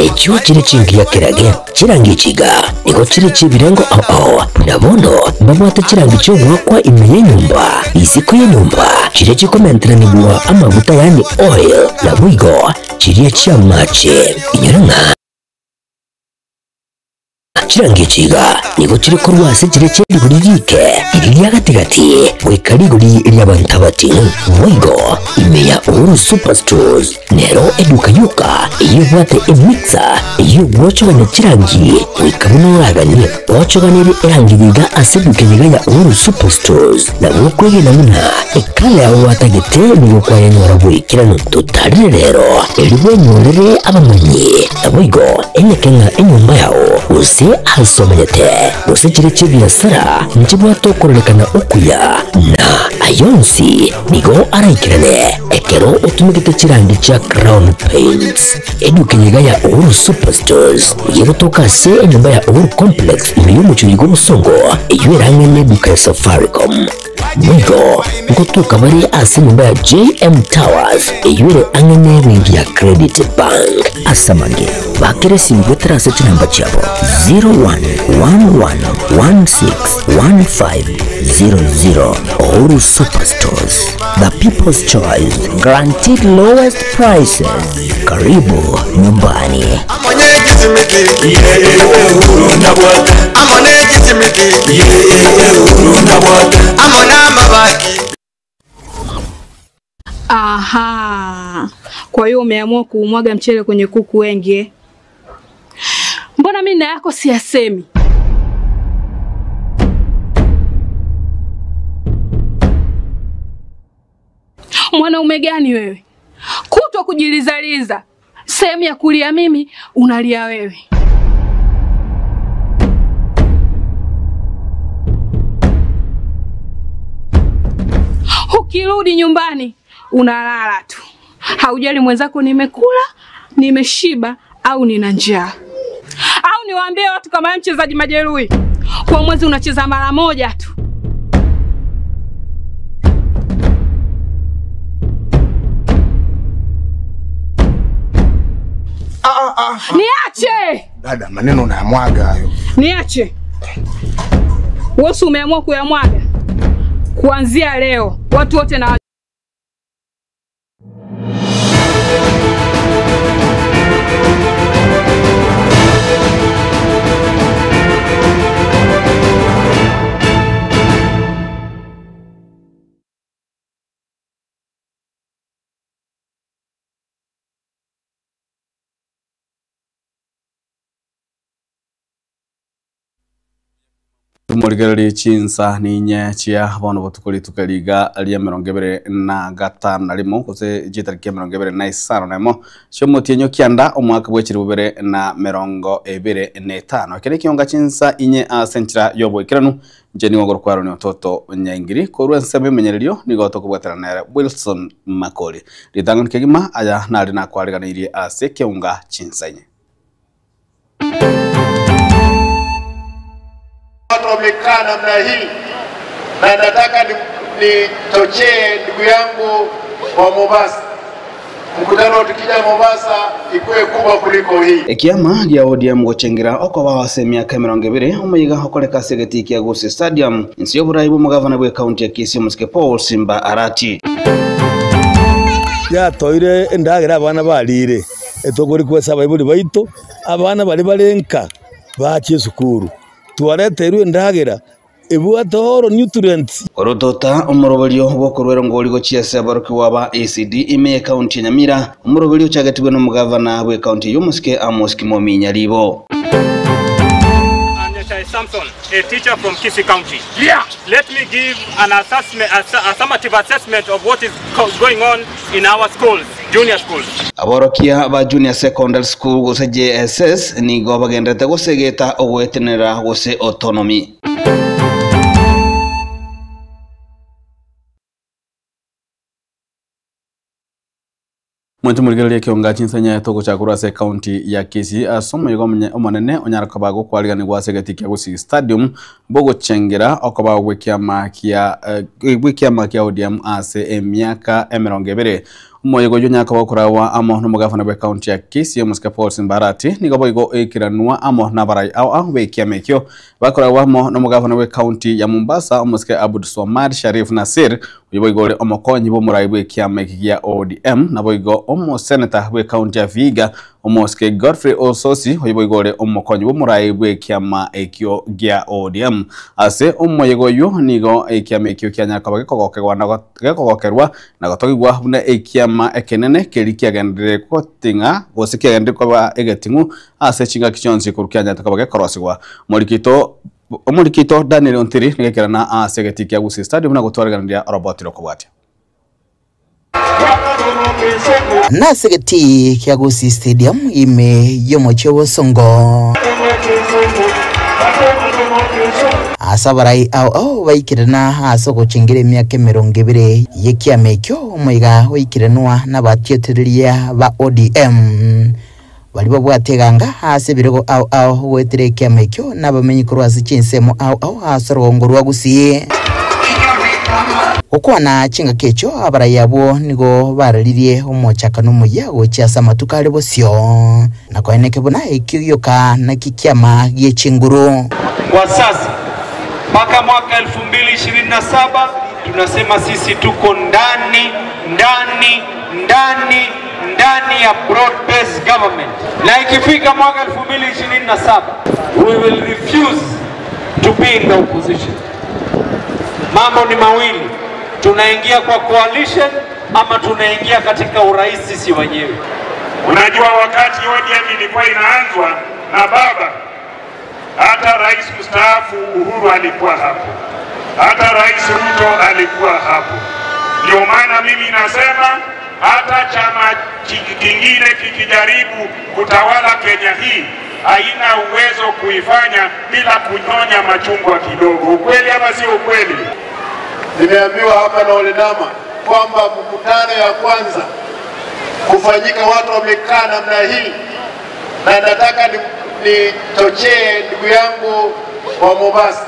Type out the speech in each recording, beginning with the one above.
Echio chire chingiya kerage, chirangi echi iga nigo chire chi'ebirengo ao ao, buna bono mbabwate chirangi chi'ogoakwa ime y'enyomba, isiko y'enyomba, chiria chikomenteranigwa amaguta yaani oil, naboigo chiria chi'amache. Inyora ng'a Chirangi echi iga nigo chire korwa ase chiria chie rigori riike, riria ria gati-gati, goika rigori ri'abanto abating'u. Boigo ime ya Uhuru Superstores nero eduka yoka eyio ebwate emixer eyio egwochogania chirangi goika buna oraganie. Gwochoganirie erangi iga ase eduka eye iga ya Uhuru Superstores nabo okwegena buna ekala yao gwatagete nigo kwayenyora boikeranu. Totarire rero erio bwenyorere abamanyi. Naboigo enyeke ng'a enyomba yao, gose aase omanyete, gose chiria chi'ebiasara, nchibwate okororekana okuya, na ayio onsi nigo araikerane ekero otumegete chirangi chia Crown Paints. Eduka eye iga ya Uhuru Superstores nigo egotoka ase enyomba ya Uhuru Complex ime y'omochie oyo bw'obosongo, eyio ere ang'e neduka ya Safaricom. Boigo ngotoka bare ase enyomba ya JM Towers eyio ere ang'e nebenki ya Credit Bank. Ase amange, bakera esimi goetera ase chinamba chiabo 0111161500. Uhuru Superstores, the people's choice, guaranteed lowest prices. Karibu nyumbani. Aha. Kwa hiyo umeamua kuumwaga mchele kwenye kuku wengi eh? Mbona mimi na yako siyasemi? Mwanaume gani wewe? Kutwa kujilizaliza, sehemu ya kulia mimi unalia wewe. Ukirudi nyumbani unalala tu, haujali mwenzako nimekula, nimeshiba au nina njaa. Au niwaambie watu kama wewe mchezaji majeruhi, kwa mwezi unacheza mara moja tu. Niache! Dada, maneno unayamwaga hayo. Niache. Wewe si umeamua kuyamwaga? Kuanzia leo watu wote na Tumorigererie chinsa ninye chia bono botuko rituko riga ria emerongo ebere na gatano na rimo gose chitariki emerongo ebere na isano na emo chiomotienyi kianda omwaka bwa echiri bubere na merongo ebere na etano. Ekero ekionga chinsa inye ase enchera ya oboikeranu inche nigo ngorokwa Aaron Ototo Nyaingiri korwa ensemo emenyererio nigo tokobwatana nere Wilson Makori. Ritang'ani kegima aya nare nakwariganeirie ase ekeunga chinsa inye. Watu wamekaa namna hii, na nataka nichochee ndugu yangu wa Mombasa, mkutano tukija Mombasa ikuwe kubwa kuliko hii. Ekiama gia ODM gochengera okoba ase emiaka emerongo ebere omoyiga okoreka ase egetii kia Gusii Stadium inse y'oborai bw'omogavana bwe county ya Kisii omosike Paul Simba Arati. Yatoeire endagera abana bariire, etokori ase abaibori baito, abana baria bare nka bachie esukuru. Twareteirwe endagera ebwate all nutrients. Orotota omoroberio bw'okorwera ngori gochia ase abarokigwa ba ECD ime ye county ya Nyamira, omoroberio ochagetigwe n'omogavana bwe county y'omosike Amos Kimomi Nyaribo. Anyachai Samson, a teacher from Kisii County. Yeah. Let me give an assessment, a summative assessment of what is going on in our schools, junior schools. Aborokia ba junior secondary school gose JSS nigo bagenderete gosegeta ogwetenera gose autonomy. Mwanche morigererie ekionga chinsanya togochakorwa ase ekaunti ya Kisii ase omoyiga omonene onyara koba gokwariganigwa ase egeti kia Gusii Stadium bogochengera okoba gwekiama kia gwekiama kia ODM ase emiaka emerongo ebere. Omoyega oyio onyakoba okorawa amo nomogavana bw'ecounty ya Kisii omosike Paul Simbarati nigo boigo oikeranwa amo nabarai ao ao b'ekiama ekio bakorawa amo nomogavana bw'ecounty ya Mombasa omosike Abdulswamad Sharif Nassir oyio boigo ore omokonyi bw'omorai bw'ekiama eki gia ODM naboigo omoseneta bw'ecounty ya Vihiga Omosike Godfrey Osotsi, oyio boigo ore omokonyi bw'omorai bw'ekiama ekio gia ODM. Ase omoyega oyio nigo ekiama ekio kianyara koba gekogokegwa na gekogokerwa na gotogigwa buna ekiama ekenene keria kiagenderire goting'a gose kiagenderire koba egeting'u ase chingaki chionsi korwa kianyarete koba gekorosigwa. Omorikito Omorikito Daniel Ontiri nigo ekerana ase egetii kia Gusii Stadium na gotwareganeria oroboti rokobwatia. Nase egetii kia Gusii Stadium ime y'omochie o Bosongo. Ase abarai ao ao baikirana ase ogochengera emiaka emerongo ebere y'ekiama ekio, omoiga oikiranwa nabatiotereria ba ODM baria babwate eganga ase ebirogo ao ao goetera ekiama ekio nabamenyi korwa ase chinsemo ao ao ase orogongo rwa Gusii. Gokwana chingaki echio abarai abwo nigo bararirie omochakano omuya gochia ase amatuko are bosio, na koeneke buna ekio gioka nakio kiama gie chinguru. Kwa sasa mpaka mwaka 2027 tunasema sisi tuko ndani ndani ndani ndani ya broad based government, na ikifika mwaka 2027 we will refuse to be in the opposition. Mambo ni mawili, tunaingia kwa coalition ama tunaingia katika urais sisi wenyewe. Unajua, wakati ODM ilikuwa inaanzwa na baba, hata rais mstaafu Uhuru alikuwa hapo, hata rais Ruto alikuwa hapo. Ndio maana mimi nasema hata chama kingine kikijaribu kutawala Kenya hii haina uwezo kuifanya bila kunyonya machungwa kidogo. Ukweli ama sio ukweli? Nimeambiwa hapa na Olenama kwamba mkutano ya kwanza kufanyika watu wamekaa namna hii, na nataka nichochee ni ndugu yangu wa Mombasa,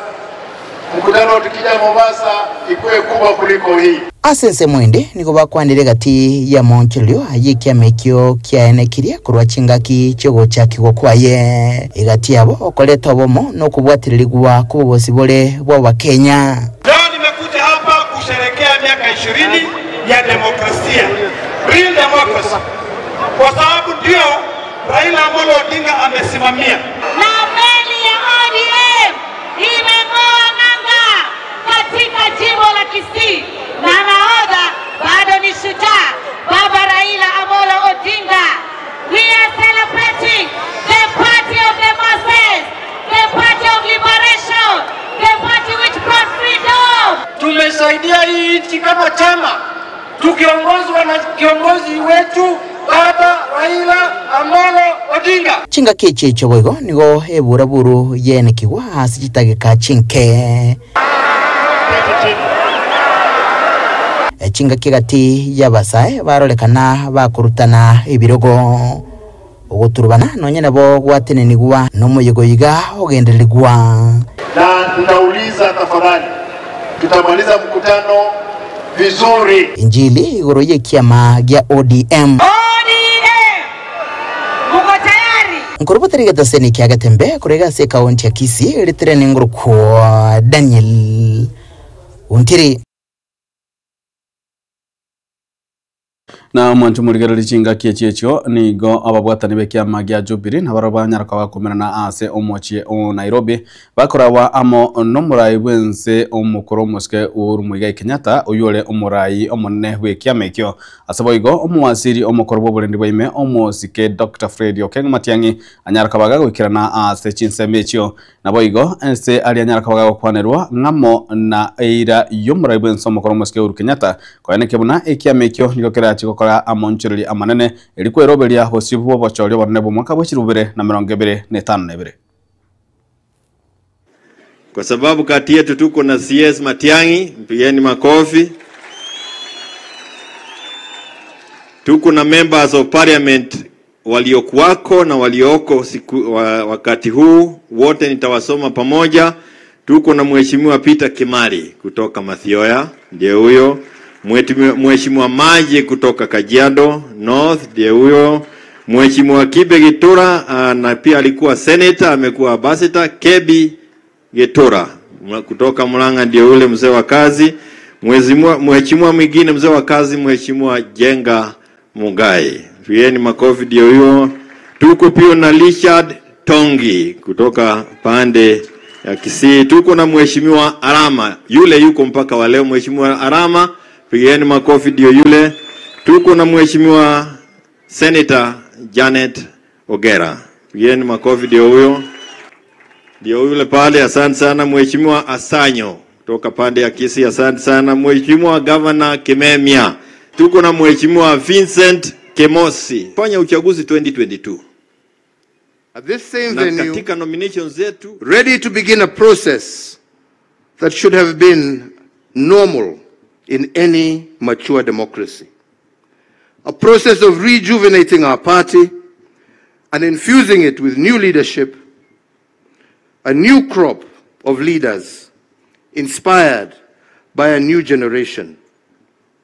mkutano tukija Mombasa ikuwe kubwa kuliko hii. Ase ensemo ende nigo bakwanire gati y'amaonchorerio ay'ekiama ekio kiaenekirie korwa chingaki chi'ogochakigwa kwaye, egati yabo okoreta obomo na okobwatererigwa kw'obosibore bw'Abakenya. Leo nimekuja hapa kusherekea miaka 20 ya demokrasia, real democracy, kwa sababu ndio Raila Amolo Odinga amesimamia. Na meli ya ODM imeng'oa nanga katika jimbo la Kisii na nahodha bado ni shujaa Baba Raila Amolo Odinga. We are celebrating the party of the masses, the party of liberation, the party which brought freedom. Tumesaidia hii nchi kama chama tukiongozwa na kiongozi wetu Baba Raila Amolo Odinga. Chingaki echi echio boigo nigo eburaburu yenekigwa ase chitageka chinke. Chingaki egati y'abasae barorekana bakorutana ebirogo. Ogoturubana nonye nabo gwatenenigwa nomoyega oiga ogendererigwa. Na ninauliza tafadhali, tutamaliza mkutano vizuri. Enchili igoro y'ekiama gia ODM. ODM! Muko tayari? Nkorobotera egetaseni kia Getembe korwa iga ase ekaunti ya Kisii ritere nengorokwa Daniel Ontiri. Na omwancho morigereria chingaki echi echio nigo ababwatani b'ekiama gia Jubilee nabarabwo banyara koba bakomerana ase omochie o Nairobi bakorawa amo nomorai bwense omokoro omosike Uhuru Muigai Kenyatta oyio ore omorai omonene bw'ekiama ekio. Ase boigo omowaziri omokoro bw'oborendi bwa ime omosike Doctor Fred Okengo Matiang'i anyara koba gagoikerana ase chinsemo echio. Naboigo ense aria anyara koba gagokwanerwa ng'amo na eira y'omorai bw'ense omokoro omosike Uhuru Kenyatta Koenekia buna ekiama ekio nigo kerachie gokora amonchoreria amanene, erio kweroberia bosio bw'obochori obonene bw'omwaka bwe chilifu bibere na emerongo ebere na etano na ebere. Kwa sababu kati yetu tuko na CS Matiang'i, mpigeni makofi. Tuko na members of parliament waliokuwako na walioko siku, wa, wakati huu wote nitawasoma pamoja. Tuko na Mheshimiwa Peter Kimari kutoka Mathioya, ndiye huyo. Mheshimiwa Maji kutoka Kajiado North ndiye huyo. Mheshimiwa Kibe Gitura na pia alikuwa senator, amekuwa ambassador. Kebi Gitura kutoka Murang'a ndiye yule mzee wa kazi. Mheshimiwa mwingine mzee wa kazi, Mheshimiwa Jenga Mugai, pigieni makofi, ndio huyo. Tuko pia na Richard Tongi kutoka pande ya Kisii. Tuko na Mheshimiwa Arama, yule yuko mpaka wa leo. Mheshimiwa Arama, pigieni makofi, ndio yule. Tuko na Mheshimiwa Senator Janet Ogera, pigieni makofi, ndio huyo, ndio yule pale. Asante sana Mheshimiwa Asanyo kutoka pande ya Kisii, asante sana Mheshimiwa Governor Kimemia. Tuko na Mheshimiwa Vincent Kemosi, fanya uchaguzi 2022 At this same na venue, katika nominations zetu ready to begin a process that should have been normal in any mature democracy. A process of rejuvenating our party and infusing it with new leadership, a new crop of leaders inspired by a new generation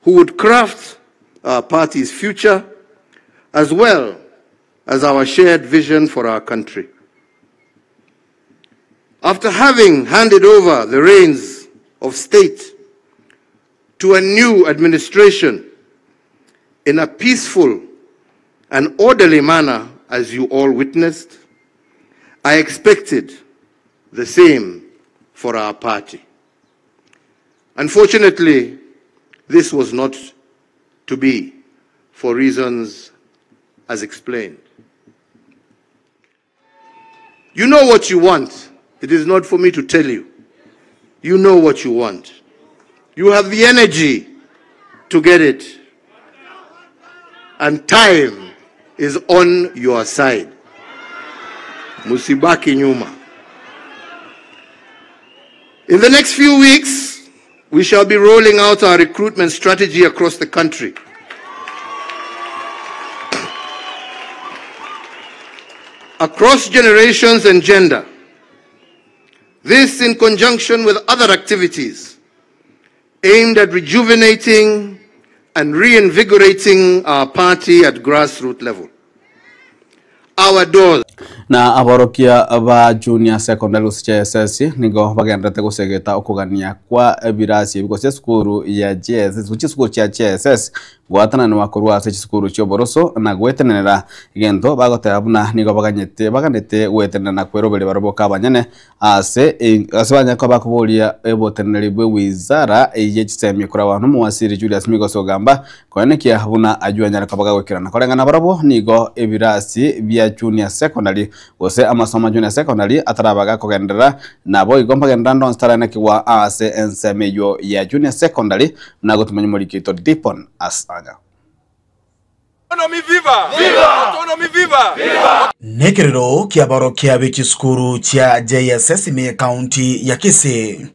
who would craft our party's future as well as our shared vision for our country. After having handed over the reins of state to a new administration in a peaceful and orderly manner, as you all witnessed, I expected the same for our party. Unfortunately, this was not to be for reasons as explained. You know what you want. It is not for me to tell you. You know what you want. You have the energy to get it. And time is on your side. Musibaki nyuma. In the next few weeks, we shall be rolling out our recruitment strategy across the country. Across generations and gender. This in conjunction with other activities aimed at rejuvenating and reinvigorating our party at grassroots level. Our doors Na aborokia ba junior secondary gose JSS nigo bagenderete gosegeta okogania kwa ebirasi ebi gose esukuru ya JSS gochia esukuru chia JSS gwatananwa korwa ase chisukuru chia oboroso na gwetenenera egento bagoteba buna nigo baganyete baganete gwetenena na kweroberi baroboka abanyene ase ase banyaka bakoboria eboteneneri bwe wizara eye chisemi kora abantu omuwasiri Julius Migos Ogamba koenekia buna ajua nyaraka bagagwikirana koreng'ana barabwo nigo ebirasi bia junior secondary gose amasomo junior secondary atarabaga kogenderera nabo igo mpagenderera ndonsi taranekigwa ase ensemo eyo ya junior secondary nagotumanya morikito Dipon Asanya. Autonomy viva! Viva! Autonomy viva! Viva! Nekerero kiabaro kia b'echisukuru chia JSS ime county ya Kisii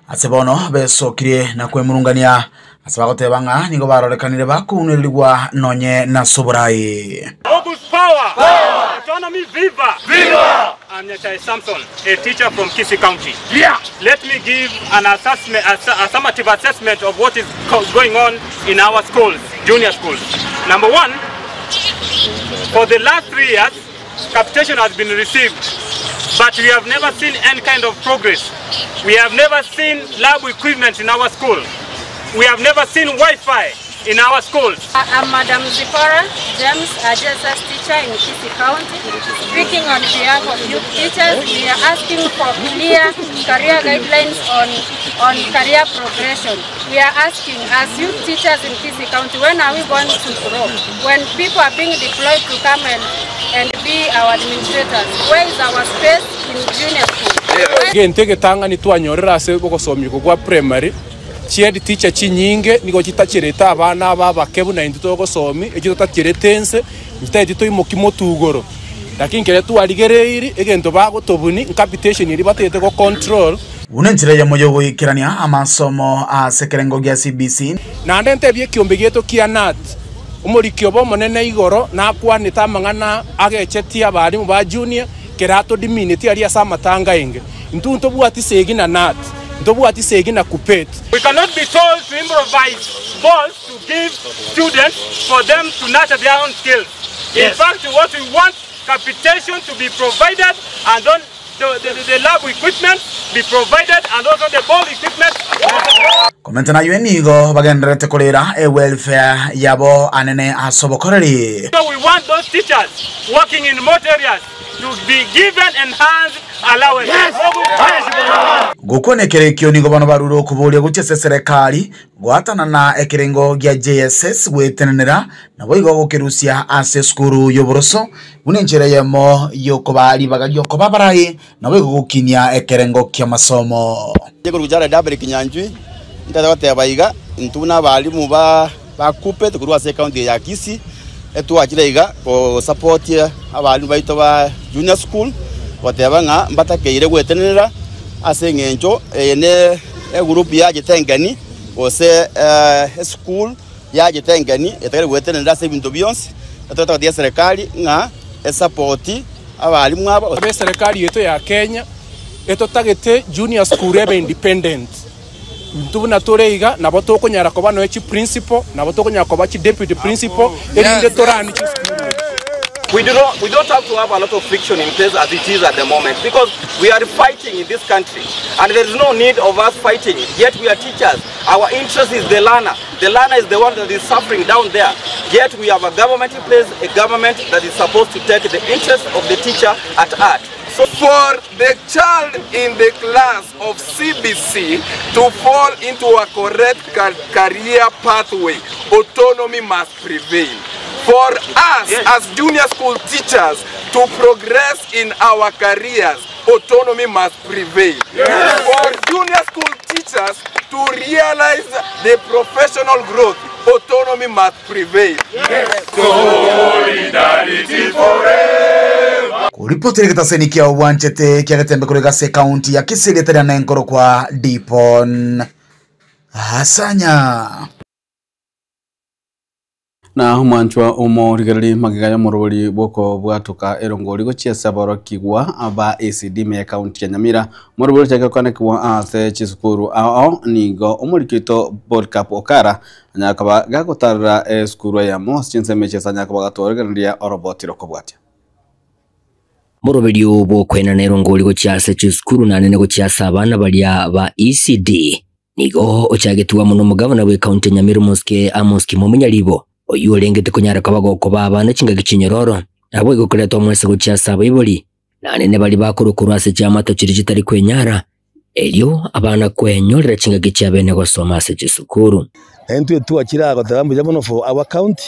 ase bono besokirie na kwemurungania ase bagoteba ng'a nigo barorekanire bakuuneriwa nonye na soborai. August power! Power! Autonomy viva! Viva! I'm Nyachai Samson, a teacher from Kisii County. Yeah! Let me give an assessment, a summative assessment of what is going on in our schools, junior schools. Number one, for the last 3 years, capitation has been received, but we have never seen any kind of progress. We have never seen lab equipment in our school. We have never seen Wi-Fi in our schools. I'm Madam Zipporah James, a JSS teacher in Kisii County. Speaking on behalf of youth teachers, we are asking for clear career guidelines on career progression. We are asking, as youth teachers in Kisii County, when are we going to grow? When people are being deployed to come and be our administrators, where is our space in junior school? Gente tanga ni twanyorera ase bogosomia kwa primary chiedi teacher chinyinge nigo chitachirete abana aba abakebu naintwe togosomi ekio totachirete ense nchitaeti toimoki motugoro lakini kere twarigereiri egento bagotobuni ncapitation eri batete go control une nchira ya moyo goikerania amasomo ase kerengo gia CBC naende ntebie ekiombe gieto kia NAT omorikio obo omonene igoro nakwanete amang'ana agechetie abarimu ba junior kerato dimineti aria ase amatanga enge intwe ntobwati segi na NAT. Ntobwati segi na Kuppet. We cannot be told to improvise balls to give students for them to nurture their own skills. In fact, what we want capitation to be provided and on the, the, the lab equipment be provided and also the ball equipment. Komenta naywe nigo bagendererete korera ewelfare yabo anene ase obokoreri. So we want those teachers working in remote areas to be given enhanced allowance. Gokwana ekero ekio nigo bono barure okoboria gochia ase eserekari goatanana ekerengo gia JSS gwetenenera naboigo gokerusia ase esukuru y'oboroso buna enchera eyemo y'okobaa ribaga ri'okoba abarai naboigo gokinia ekerengo ki'amasomo. Korwa Jared Abel Kinyanjui, ntagete goteba iga, intwe buna abalimu ba ba KUPPET korwa ase ecounty eye ya Kisii, etwachire iga go support abalimu baito ba junior school, goteba ng'a mbatakeire gwetenenera ase eng'encho eye ne egroup yachete engeni gose eschool yachete engeni etagere gwetenenera ase ebinto bionsi, etogete gotiga eserekari ng'a esapoti abalimu aba. Abe eserekari yaito ya Kenya etotagete junior school ebe independent. Intwe buna tore iga nabo tokonyara koba noe chiprinciple, nabo tokonyara koba chideputy principal, erinde torani chisukuru echi. We do not, we don't have to have a lot of friction in place as it is at the moment because we are fighting in this country and there is no need of us fighting yet we are teachers our interest is the learner the learner is the one that is suffering down there yet we have a government in place a government that is supposed to take the interest of the teacher at heart so For the child in the class of CBC to fall into a correct career pathway, autonomy must prevail. For us as junior school teachers to progress in our careers, autonomy must prevail. For junior school teachers to realize the professional growth, autonomy must prevail. Solidarity forever. Koripotera egetaseni kia obwanchete kia Getembe korwa ase ekaunti ya Kisii rieta riane nkorokwa Dipon Asanya. Na omwanchwa omorigereria magega y'omorobori bw'okobwatoka erongori gochia ase aborokigwa ba ECD ime y'ekaunti ya Nyamira, omorobori ochake koanekigwa ase chisukuru ao ao nigo omoriki oito Polycarp Okara anyare koba gagotarera esukuru eyemo ase chinsemo echi ase anyare koba gatwarigereria oroboti rokobwatia. Moroberio bw'okoenana erongori gochia ase chisukuru nanene gochia ase abana baria ba ECD nigo ochagetigwe amo nomogavana bw'ecounty ya Nyamira Omosike Amos Kimomi Nyaribo, oyio orengete konyara koba gokoba abana chingaki chinyororo, naboigo koreta omwese gochia ase abaibori nanene baria bakorwa korwa ase chiamato chiria chitari kwenyara, erio abana kwenyorera chingaki chiabene gosoma ase chisukuru. Na intwe twachire aa goteba mbuya mono for our county,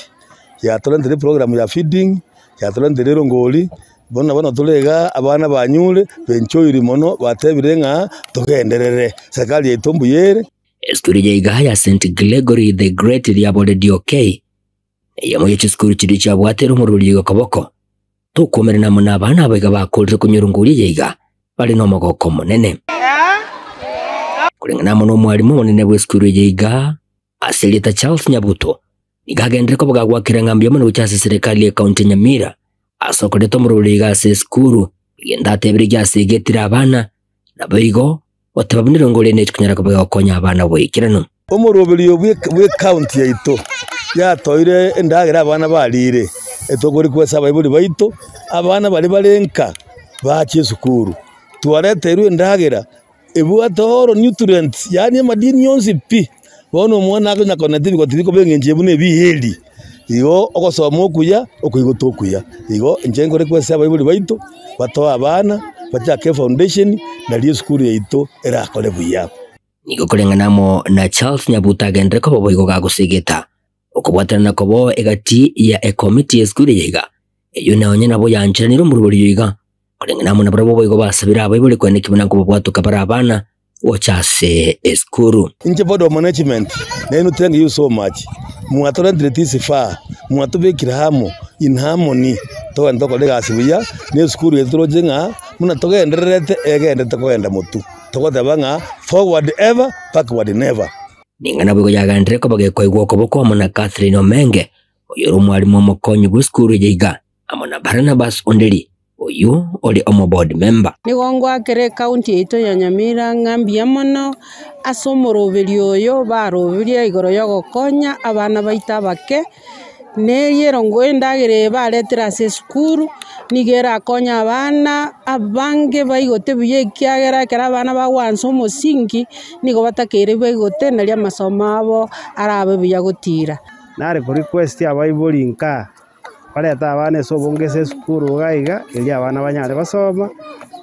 yatorentire eprogram ya feeding, yatorentire erongori, Bono bono tore igaa, abana banyure, benchoiri mono, batebire ng'a togenderere, serikali yaito mbuya ere. Esukuru eye igaa ya St Gregory the Great riaboretie OK, neyemo ye chisukuru chiria chiabwatire omorweri oyo koboko. Tokomerana amo nabana aba iga bakorire konyora ngori eye iga bare nomogoko omonene. Koreng'ana amo nomwarimu omonene bw'esukuru eye igaa ase erieta Charles Nyabuto, nigo agenderere koba gagwakera ng'a mbuya mono gocha ase eserekari y'ecounty ya Nyamira ase okoreta omorweri iga ase esukuru, egento ateberetie ase egetire abana, naboigo goteba buna erongo ere nechi konyara koba egokonya abana boikeranu. Omoroberio bw'ecounty yaito yatoeire endagera abana barire, etokorikwa ase abaibori baito, abana baria bare nka bache esukuru. Twareteirwe endagera Ebwate all nutrients, yaani amadini onsi pi. Bono omwana akonya koneta ebigoti bikoba eng'encho eye buna ebiiri. Igo ogosoma okuya, okoigota okuya. Igo inche nkore kwesa abaibori baito, batoe abana, bachake efoundation, nario esukuru yaito erakore buya. Nigo koreng'ana amo na Charles Nyabuto agenderere koba boigo gagosegeta okobwatana na kobo egati ya ekomiti y'esukuru eye iga, eyio nonye nabo yancheranire omorobori oyo iga. Koreng'ana amo nabarabwo boigo basabire abaibori koeneki buna nkobabwatoka bare abana gocha ase esukuru. Inche board of management nainwe thank you so much mwatorentire this far mwatobekire amo in harmony togende tokore egasi buya na esukuru yaito toroche ng'a buna togendererete egenderete kogenda motwe togoteba ng'a forward ever backward never. Ning'ana boigo yagenderire koba gekoigwa okoboko amo na Catherine Omenge, oyore omwalimu omokonyi bw'esukuru eye iga, amo na Barnabas Onderi. Oyio ore omoboard member. Nigo ngoakera ecounty yaito ya Nyamira ng'a mbuya mono ase omoroberio oyo baroberie igoro yogokonya abana baito abake, na erio endagera eye baretire ase esukuru, nigo erakonye abana abange baigote buya ekiagera ekero abana bagoansa omosingi, nigo batakeire baigote nario amasomo abo arabe buya gotira. Nare ko request abaibori nka, barete abana ase obonge ase esukuru iga iga, erio abana banyare gosoma,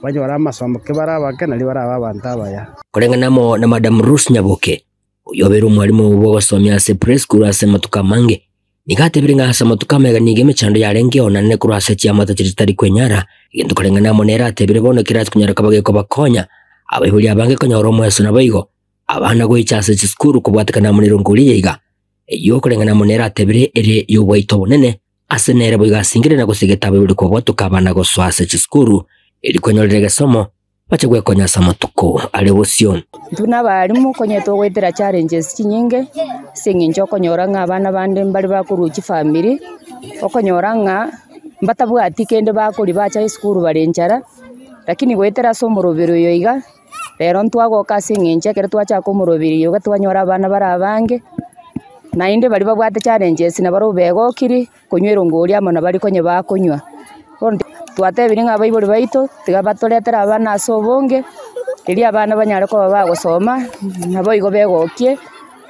banyore amasomo ki bare abake nario barabe abanto abaya. Koreng'ana amo na Madam Ruth Nyaboke, oyio obeire omwalimu bw'ogosomia ase preschool ase amatuko amange, nigo atebire ng'a ase amatuko amega nigo emechando yarengeo nane korwa ase chiamate chiria chitari kwenyara, egento koreng'ana amo nere atebire bono kerase konyara koba gekobakonya abaibori abange konyora omweso naboigo abana goicha ase chisukuru kobwatekana amo nerongo riria iga, eyio koreng'ana amo nere atebire ere y'obwaito obonene ase nere boigo asingire na gosegeta abaibori kobwatoka abana gosoa ase chisukuru erio kwenyorera egesomo bache gwekonya ase amatuko are bosio. Intwe na abalimu konya togoetera challenges chinyinge, ase eng'encho okonyora ng'a abana bande mbare bakorwa chifamiri, okonyora ng'a mbatabwati kende bakoria bacha esukuru bare enchara, lakini goetera ase omoroberi oyo iga, rero ntwagoka ase eng'encho ekero twachaka omoroberi oyo iga twanyora abana bare abange, naende baria babwate challenges nabarobwo begokire. konywa erongori amo nabaria konya bakonywa. Bono twatebirie ng'a abaibori baito tiga batoretere abana ase obonge, erio abana banyare koba bagosoma, naboigo begokie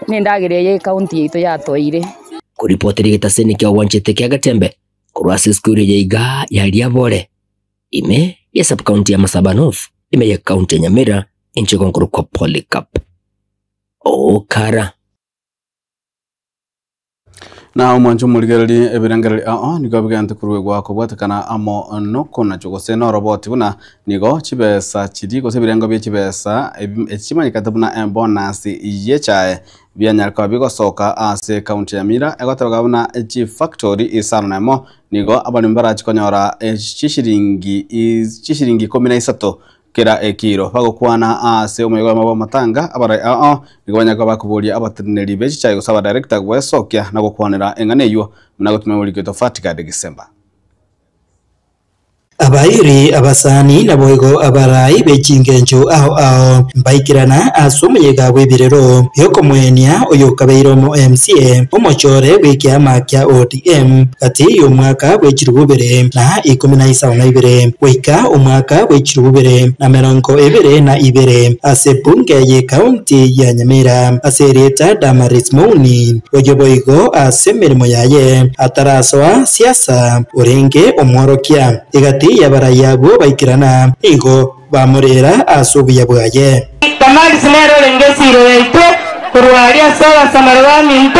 na endagera eye ecounty yaito yatoeire. Koripotera egetaseni kia ogwanchete kia Gatembe korwa ase esukuru eye iga ya Riabore, ime ye sub-county ya Masaba North, ime ye county ya Nyamira, inche igo nkorokwa Polycarp Okara. Na omwancho omorigereri ebirengereri ao nigo bigente koruegwa kobwatekana amo nokonachwa gose noroboti buna nigo chibesa chiria gose ebirengo bie chibesa echimanyekete buna ebonus y'echae bianyare koba bigosoka ase ekaunti ya Nyamira egotebeka buna chifactory isano na emo nigo abaremi barachi konyora chishiringi chishiringi ikomi na isato Kera ekiiro bagokwana ase omoyega oyomo bw'amatanga, abarai ao nigo banyare koba bakoboria abateneneri be chichai gose abadirector gwesokia na gokwanera eng'ana eyio buna gotumia omoriki oito Fatigard Gisemba. Abairi, abasani, naboigo abarai be chingencho ao ao mbaikerana ase omoyega bw'ebirero bi'okomoenia oyokabeire omo MCA omochore bw'ekiama kia ODM gati y'omwaka bwe chilifu ibere na ikomi na isano na ibere goika omwaka bwe chilifu ibere na emerongo ebere na ibere ase ebunge y'Ekaunti ya Nyamira ase erieta Damaris Mouni, oyio boigo ase emeremo yaye atarasoa siasa orenge omworokia. Egati y'abarai abwo baikerana, nigo bamorera ase obuya bwaye. Damaris nere orenge esiiro yaito korwa aria ase abasamaro baminto,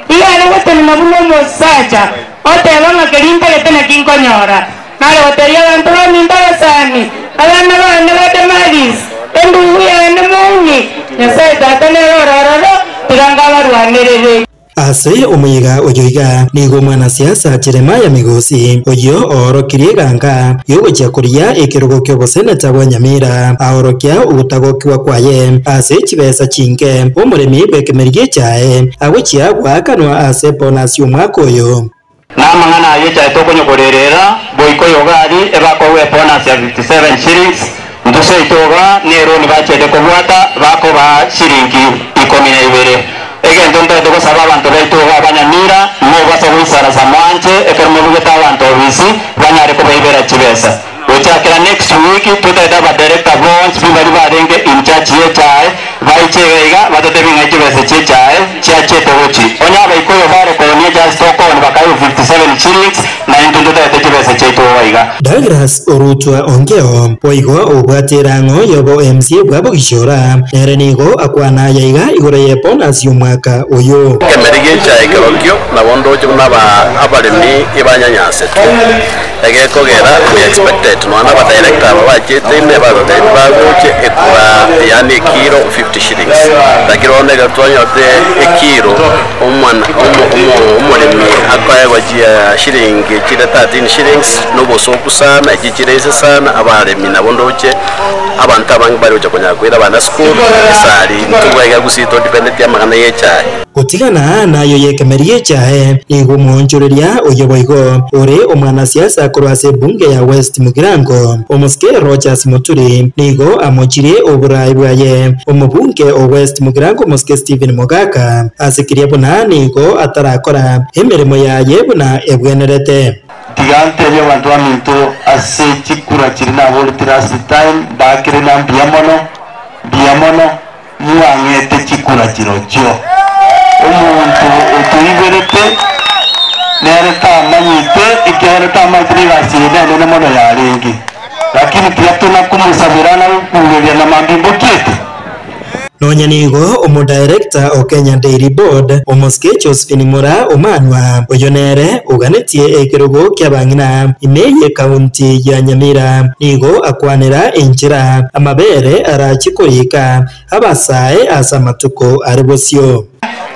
igo are gotenena buna omosacha, oteba ng'a keria ntagete nakio nkonyora. Nare goteebia abanto baminto abasani, abana baane ba Damaris, endugu yane mouni, Nyasae Tata nere ore ororo, tiga nkabarwanerere. Ase omoyega oyo iga nigo omwanasiasa Jeremiah Migosi, oyio oorokirie eganga y'ogochia koria ekerogo ki'oboseneta bwa Nyamira, aorokia ogotagokigwa kwaye ase chibesa chinke omoremi bw'ekemeri gi'echae agochia goakanwa ase bonus y'omwaka oyo. Na amang'ana ayio echae tokonyokorerera, goika oyoga aria ebakoegwa ebonus ya 57 shillings, intwe seito iga neroni bachete kobwata bakobaa shilingi ikomi na ibere. Egento ntagete gosaba abanto baito iga abanyamira, mobasa goisarasa mwanche ekero mobugete abanto obisi banyare kobaibera chibesa. Gochakera next week totagete abadirector bonsi pi baria barenge in charge y'echae baiche iga iga batotebie ng'ai chibesa chi'echae chiachete gochi. Onye abaikoyo bare koonia just tokooni bakaegwa 57 shillings na intwe ntotagete chibesa chiaito iga iga. Douglas Orutwa Ongeo, boigo obwate erang'o y'obo MC bwa Bogishora, nere nigo akwana aya iga igoro ye bonus y'omwaka oyo. Ekemeri gi'echae kerokio nabo ndoche buna abaremi ebanyanyasete. Egekogera we expected nonya na abadirector aba bachete ime bagotebi bagoche ekura yaani ekiro 50 shillings lakini bono ekero twanyorete ekiro omwana omo omo omoremi akoegwa chia shilingi chire 13 shillings. shillings na obosoku sana, echi chire inse sana, abaremi nabo ndoche abanto abange bare gocha konyara koira abana sukuru, esari intwe iga gusii todependeti amang'ana ya echae. Gotigana nayo y'ekemeri gi'echae, nigo omoonchoreria oyio boigo ore omwanasiasa korwa ase ebunge ya West Mugirango, omosike Rodgers Muturi, nigo amochirie oboraai bwaye omobunge o West Mugirango omosike Stephen Mogaka ase keria buna nigo atarakora emeremo yaye buna ebwenerete. Tiga ntebie abanto baminto ase chikura chiria naborete last time, mbakere na mbuya mono, mbuya mono, mwang'ete chikura chirochio. Omonto otoiberete nere tamanyete, ekiagera tamanyete negasi eye nenene mono yarenge. Lakini tiga tona komosabera na gokureria na mambia mbokiete. Nonya nigo omodirector o Kenya Dairy Board, omosike Josephine Mura Omanwa, oyio nere oganetie ekerogo ki'abang'ina ime y'ecounty ya Nyamira, nigo akwanera enchera amabere arachie korika abasae ase amatuko are bosio.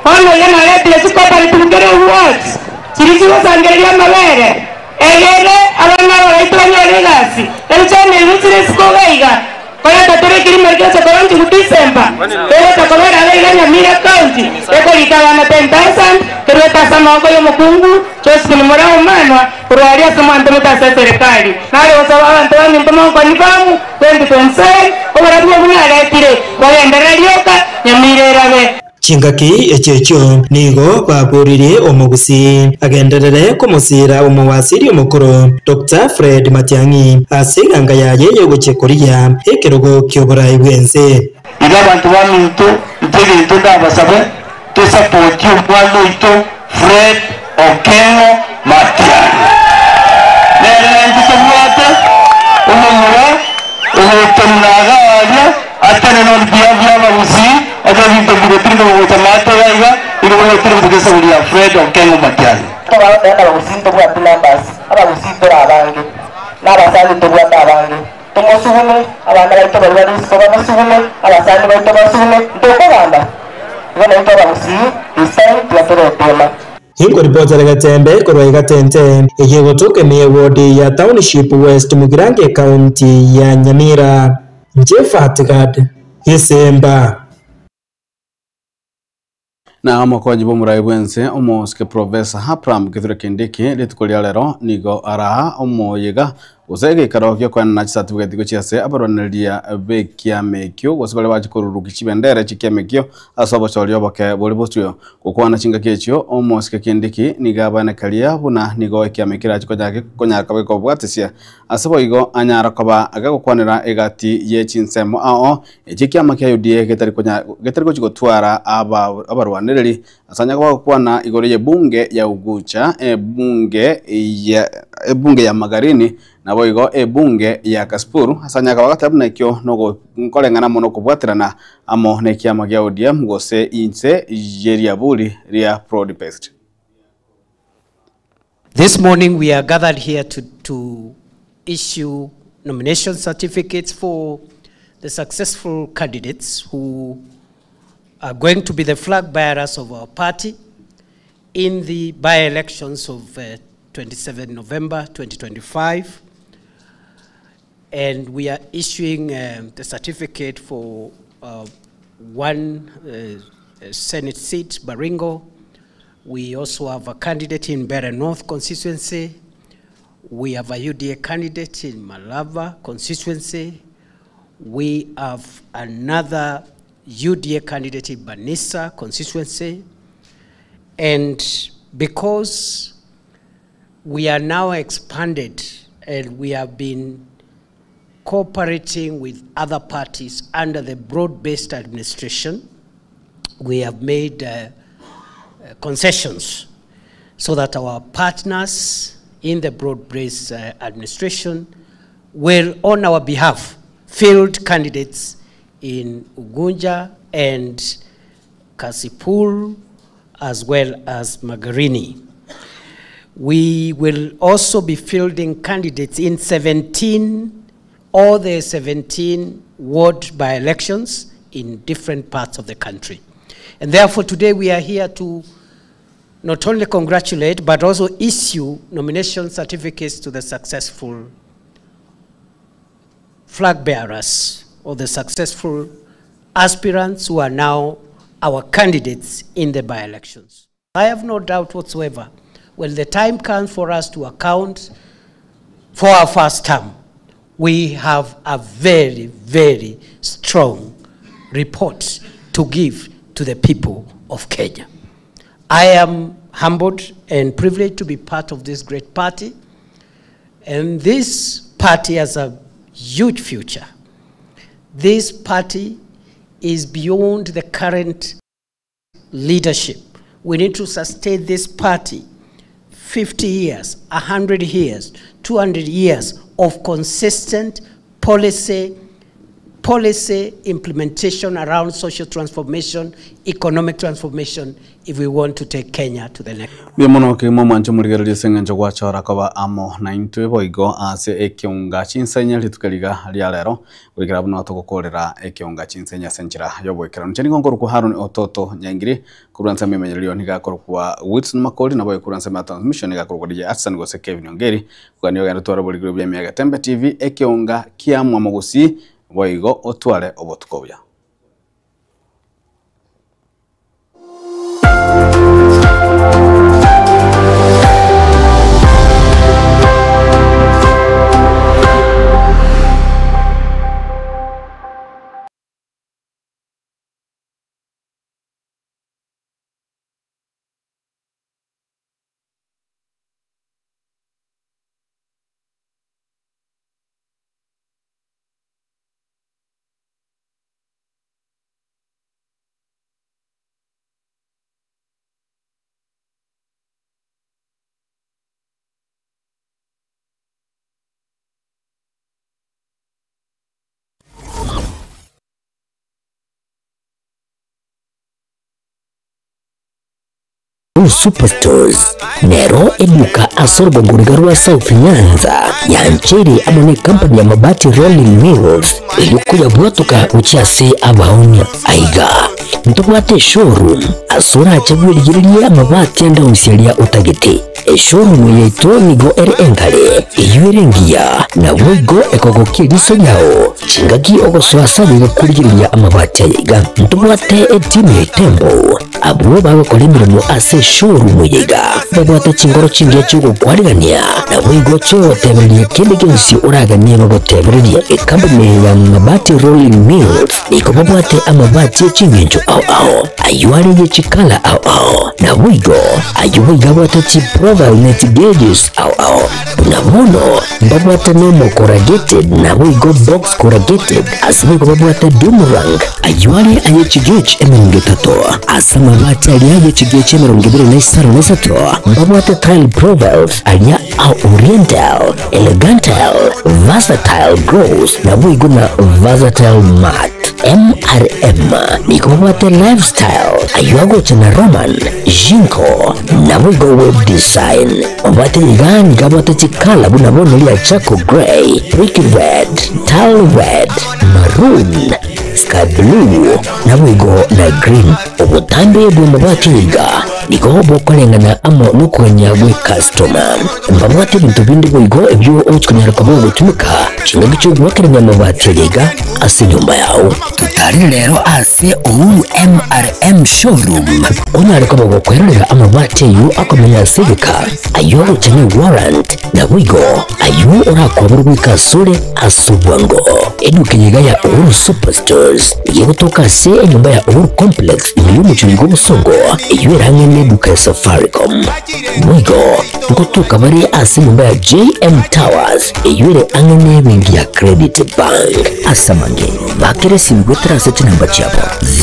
Bono oyo naretire chicooperative kera ewards chiria chigosangereria amabere, egere abana aba baito banyore egasi. Ebichani ebi chire isiko iga iga, koreta tore ekirimo eke gocha koronchigwa December, kegocha kobera iga iga Nyamira County, ekorika abana 10,000, kerwete ase amaboko y'omokungu Josephine Murau Manwa, korwa aria ase mwantomete ase eserekari. Nare gosaba abanto baminto monkonfamu 2027, oborabu obwo naretire, bogenderere rioka, Nyamira erabe. Chingaki echio echio nigo baboririe omogusii agenderere komosiira omowasiri omokoro Doctor Fred Matiang'i ase eganga yaye y'ogochia korigia ekerogo ki'oborai bw'ense. Iga abanto baminto, inche egento ndabasabe, tosapotie omwana oito Fred Okengo Matiang'i. Nere naintwe tobwate omomura ogotenena iga aria, atenene on behalf y'abagusii, ase ebinto mbire tiri kogocha maate iga iga, nigo bogotiri gotuka esaburi ya Fred Okengo Matiang'i. Tobagoteba ng'a abagusii ntobwati numbers, abagusii tore abange, na abasani ntobwate abange. Tomosugume, abana baito baria bare isiko bamosugume, abasani baito basugume, ntokogamba. Igo naintwe abagusii, this time tiga toretema. Inkoripotera Getembe korwa Igatente, eyio egotoka ime y'ewodi ya Township West Mugirango Ekaunti ya Nyamira. Jephat Gad, Gesemba. Na omokonyi bw'omorai bw'ense omosike Professor Abraham Kithure Kindiki rituko ria rero nigo araa omoyega gose egeikaro gi'okoenana chicertificate gochia ase abarwanereria b'ekiama ekio gose baria bache korurukia chibendera chi'ekiama ekio ase obochori oboke bore bosio. Gokwana chingaki echio omosike Kindiki nigo abanekaria buna nigo ekiama ekerache konyara konyara koba gekobwatesia ase boigo anyara koba agegokwanera egati ye chinsemo ao Echi ekiama kia UDA getari konya getari gochi gotwara aba abarwanereri ase anya koba gokwana igoro y'ebunge ya Ugucha, ebunge ya ebunge ya Magarini, naboigo ebunge ya Kasipul ase anya koba goteba buna ekio nogo nkoreng'ana amo nokobwaterana amo nekiama gia ODM gose inse ye riaburi ria Broad Based. This morning we are gathered here to, to issue nomination certificates for the successful candidates who are going to be the flag bearers of our party in the by-elections of uh, 27 November 2025. And we are issuing the certificate for one Senate seat, Baringo. We also have a candidate in Mbeere North constituency. We have a UDA candidate in Malava constituency. We have another UDA candidate in Banissa constituency. And because we are now expanded and we have been cooperating with other parties under the broad-based administration, we have made concessions so that our partners in the broad-based administration will, on our behalf, field candidates in Ugunja and Kasipul, as well as Magarini. We will also be fielding candidates in 17, all the 17 ward by-elections in different parts of the country. And therefore today we are here to not only congratulate but also issue nomination certificates to the successful flag bearers or the successful aspirants who are now our candidates in the by-elections. I have no doubt whatsoever, when the time comes for us to account for our first term, we have a very, very strong report to give to the people of Kenya. I am humbled and privileged to be part of this great party, and this party has a huge future. This party is beyond the current leadership. We need to sustain this party 50 years, 100 years, 200 years of consistent policy implementation around social transformation, economic transformation, if we want to take Kenya to the next. Mbuya mono kegima omwancho omorigereria ase eng'encho gwachora koba amo naintwe boigo ase ekeunga chinsenya rituko riga ria rero goikera buna togokorera ekeunga chinsenya ase enchera ya oboikeranu. Inche nigo nkorokwa Haron Ototo Nyaingiri korwa ensemo emenyererio niga akorokwa Wilson Makori nabo korwa ensemo ya transmission niga akorokwa DJ Atson gose Kevin Ongeri kogania ogende otware oborigori bwa Emiaga Tembe TV ekeunga kia mwamogosi boigo otware obotuko obuya. Superstores nero eduka ase orogongoriga rwa South Nyanza yancheri amo ne company ya Mabati Rolling Mills eyokoya bwatuka gochia ase abaonia aiga ntobwate showroom ase orache bwerigererie amabati ande onsi aria otagete eshowroom yaito nigo ere enkare eywo ere engiya nabo igo ekogokia eriso riao chingaki ogosoa ase nigo korigereria amabati aya iga ntobwate etimu ya Itembo abwo bagokora emirimo ase showroom yaiga babwate chingoro chingiya chiogokwarigania nabo igo chiogotebereria kende gionsi oraganie bagotebereria ekampany ya Mabati Rolling Mills nigo babwate amabati echingencho ao ao ayo are chikala ao ao nabo igo ayo boigo abwate chiprofile net gauges ao ao nabono babwate nomo corrugated nabo igo box corrugated ase boigo babwate doomerang ayo are aye chigauge emirongo etato ase amabati aria aye chigauge emirongo ebere na isano na isato babwate tile profiles aria a oriental elegantal versatile gross nabo igo na versatile mat MRM niko babwate lifestyle ayo agocha na Roman Jinko nabo igo web design babwate igani gabwate chikala buna bono lia charcoal grey brick red tile red maroon sky blue nabo igo na green obutambe bwa mabati iga nigo bokorengana amo nokonya gwe customer mbabwate ebintu bindi boigo ebyo ochikonyara koba ogotumika chingaki chiogwakerania amabati iga ase nyumba yao tutarire rero ase Uhuru MRM showroom onyare koba gokwererera amabati eyo akomenya asebeka ayo agocha ne warrant nabo igo ayo orakwabura gwika asore ase obwango eduka yiga ya Uhuru Superstores igegotoka ase enyumba ya Uhuru Complex ime y'omuchuri gw'obosongo eyo erang'e n'eduka ya Safaricom boigo nkotoka bari ase enyumba ya JM Towers eyo ere ang'e n'ebenki ya Credit Bank ase amange bakere sibigwetera ase chinamba chiabo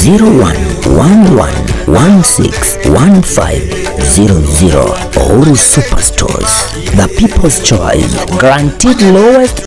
0111161500 Uhuru Superstores, the people's choice, guaranteed lowest